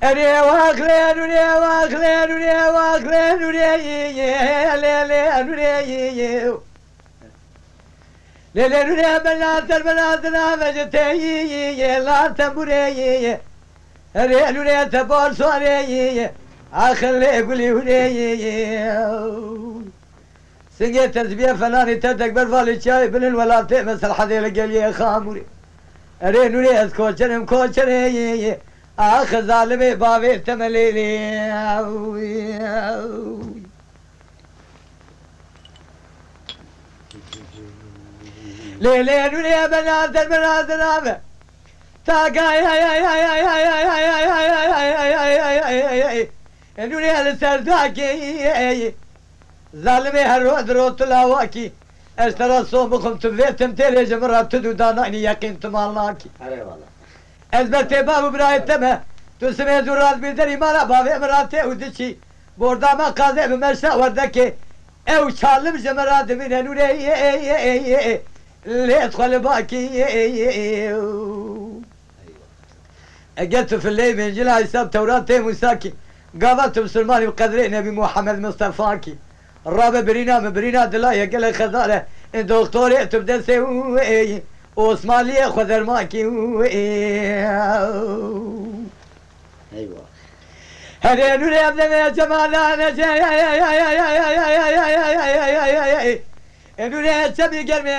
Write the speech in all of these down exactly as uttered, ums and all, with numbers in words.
Erê wax lê nûnê, wax lê nûnê, wax lê nûnê, yê, yê, lê, lê nûnê, yê, yê. Lê, lê nûnê, bela ser, bela zina, vecitê, yê, yê, yê, la tembûrê, yê, yê. Erê nûnê, te bor sorê, yê, yê. Axir lê gulî hûnê, yê, yê. Singê tezbiye felanî te dekber valî çiyayê bilin welatê me Serhedê li geliyê Xamûrê. Erê nûrê ez koçerim koçerê yê yê. Ax zalimê bavê temelê lê. Lê lê nûrê bena der bena der abi. Ta gay ay ay ay ay ay ay ay ay ay ay ay ay ay ay ay ay ay. Nûrê li ser dakê. Zalimê her rot rotila wakî. Ez te ra son bixwim tu vê tim têlê ji min re tu dû danayînî yeqîn tu mal nakî. Erê wala. Ez ber tê bav û birayê te me. Tu simê zû razbîr derî mala bavê min ra tê û diçî. Borda me qazê bi meşa werdekê. Ew çalim ji min ra dimîne nûrê yê yê yê yê yê. Lê xwe li bakî yê yê yê. Eger tu fileyê Încîla Îsa bi Tewratê Mûsa kî, gava tu misilmanî bi qedrê Nebî Muhammed Mistefa kî. Rabe birîna min, birîna dila ye gelek xezar e. Ê doktorê tu bi destê wê, Osmanliyê xwe derman kî wê. Eywa. Herê nûrê em demê cemala nece. Ê nûrê çemî germê.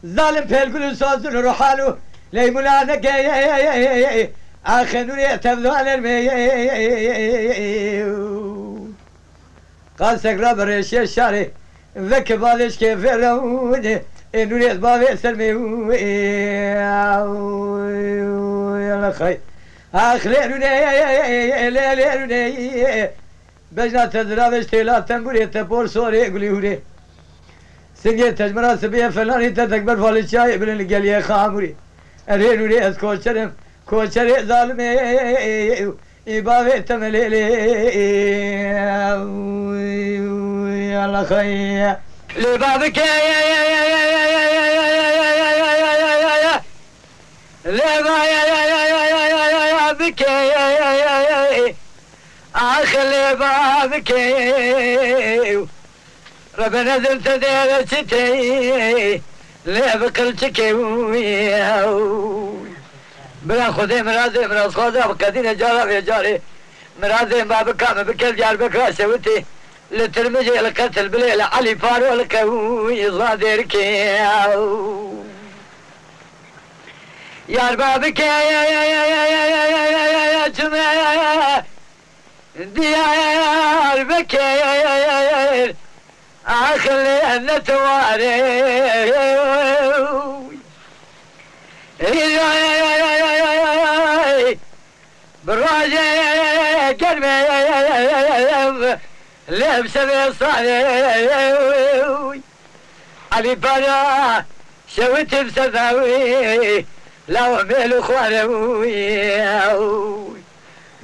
Zalim pêlgul û sozun û ruhal û leymûna neke. Axê nûrê tevdaler me. Qasek ra bi rêşê şarê. Veke balêşkê vêrewne. Ê nûrê bavê ser me. Axê lê nûrê. Lê lê nûrê. Bejna te ziravêj têla tembûrê te por sorê gulî hûrê. Singê tecmira sibiyê felanî te tekber falê çiyayê bilin li geliyê Xamûrê. Erê nûrê ez koçerim, koçerê zalimê. Î bavê temelê lê. Lê bavike. Lê bavike. Ax lê bavike. Rebe nezir te dê çi tey. Lê bi qilçikê wî. Bila Xwedê mirazê mirazxwaza bi qedîne cara vê carê. Mirazê babika min bike Diyarbekira şewitê. Li Tirmicê li qetil bilê li Elî Paro li qewî zadêrikê. Yar babike çime Diyarbekir axilê netware. Bi rojê germê lê bi şevê sarê. Elî Para şewitim sedawî lawa mêl û xwarewî.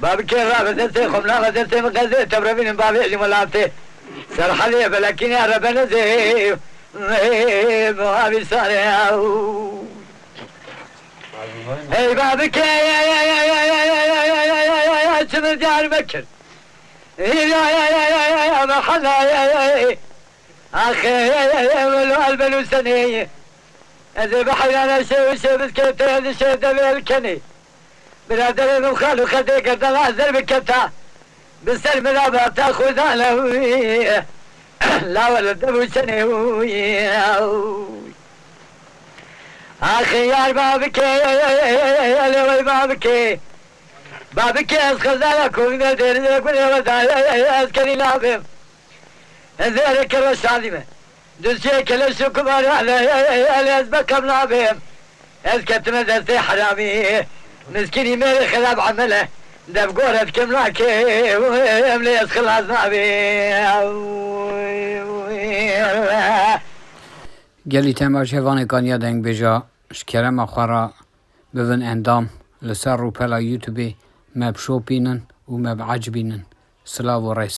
Babikê rabe destê xwe min, rabe destê min qezê tebrevînin bavê ji welatê. Serhedê belekîne rebe nezê. Bavî sarê. Hey babikê, çi min Diyarbekir. Mehela. Axê, welo el belûsenê. Ez ê bi heyrana şê û şê biskê te, ez şê devê el kenê. Biraderê min xal û xedê gerdana ez der biketa. Bi ser min ra bata xwedana wî. Lawe li dev û çenê wî. Axê yar babikê, elê wey babikê. Babikê ez xezala kovî me dêrî de gulê we da, ez kenî nabêm. Ez ê erê kero şadî me. Duzçiyê keleş û kumar ale, ez bekem nabêm. Ez ketime destê heramî. Miskînî mêrê xerab emele. Dev gore dikim nake, em lê ez xilas nabêm. Gelî temaşevanê kaniya dengbêja, ji kerema xwe re bibin endam li ser rûpela YouTubeê me bişopînin û me biecibînin. Silav û rêz.